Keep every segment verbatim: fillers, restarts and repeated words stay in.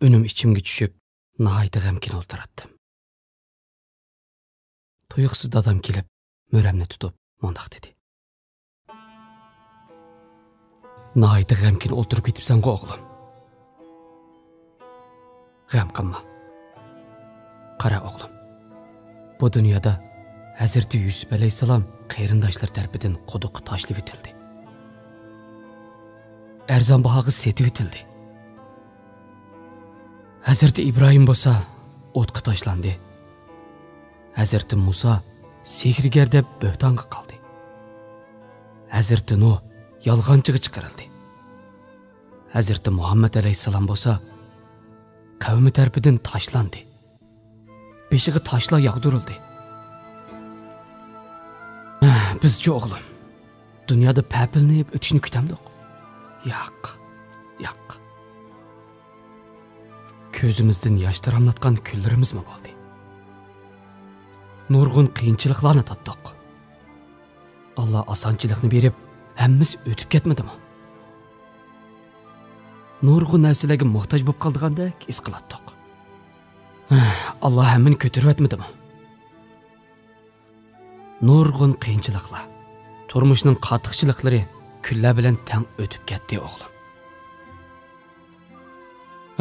ئۈنۈم ئىچىمگە چۈشۈپ، ناھايىتى غەمكىن ئولتۇراتتىم. تۇيۇقسىز دادام كېلىپ، مۈرەمنى تۇتۇپ مۇنداق دېدى: «ناھايىتى غەمكىن ئولتۇرۇپ كېتىپسەنغۇ، ئوغلۇم؟ غەم قىلما. قارا، ئوغلۇم، بۇ دۇنيادا ھەزرىتى يۈسۈپ ئەلەيھىسسالام قېرىنداشلىرى تەرىپىدىن قۇدۇققا تاشلىۋېتىلدى. ئەرزان باھاغا سېتىۋېتىلدى. ھەزرىتى ئىبراھىم بولسا ئوتقا تاشلاندى. ھەزرىتى مۇسا سېھىرگەر دەپ بۆھتانغا قالدى. ھەزرىتى نۇھ يالغانچىغا چىقىرىلدى. ھەزرىتى مۇھەممەد ئەلەيھىسسالام بولسا قەۋمى تەرىپىدىن تاشلاندى. بېشىغا تاشلار ياغدۇرۇلدى. بىزچۇ، ئوغلۇم، دۇنيادا پەپىلىنىپ ئۆتۈشنى كۈتەمدۇق؟ ياق، ياق. كۆزىمىزدىن ياش تاراملاتقان كۈنلىرىمىزمۇ بولدى. نۇرغۇن قىيىنچىلىقلارنى تارتتۇق. ئاللا ئاسانچىلىقنى بېرىپ، ھەممىسى ئۆتۈپ كەتمىدىمۇ؟ نۇرغۇن نەرسىلەرگە موھتاج بولۇپ قالىدىغاندەك ھېس قىلاتتۇق. ئاللا ھەممىنى كۆتۈرۈۋەتمىدىمۇ؟ نۇرغۇن قىيىنچىلىقلار، تۇرمۇشنىڭ قاتتىقچىلىقلىرى كۈنلەر بىلەن تەڭ ئۆتۈپ كەتتى، ئوغلۇم.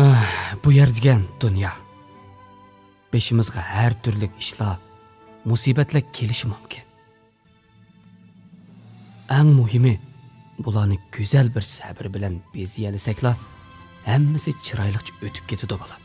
ئاھ، بۇ يەر دېگەن دۇنيا. بېشىمىزغا ھەر تۈرلۈك ئىشلار، مۇسىبەتلەر كېلىشى مۇمكىن. ئەڭ مۇھىمى، بۇلارنى گۈزەل بىر سەبرى بىلەن بېزىيەلىسەكلا، ھەممىسى چىرايلىقچە ئۆتۈپ كېتىدۇ، بالام.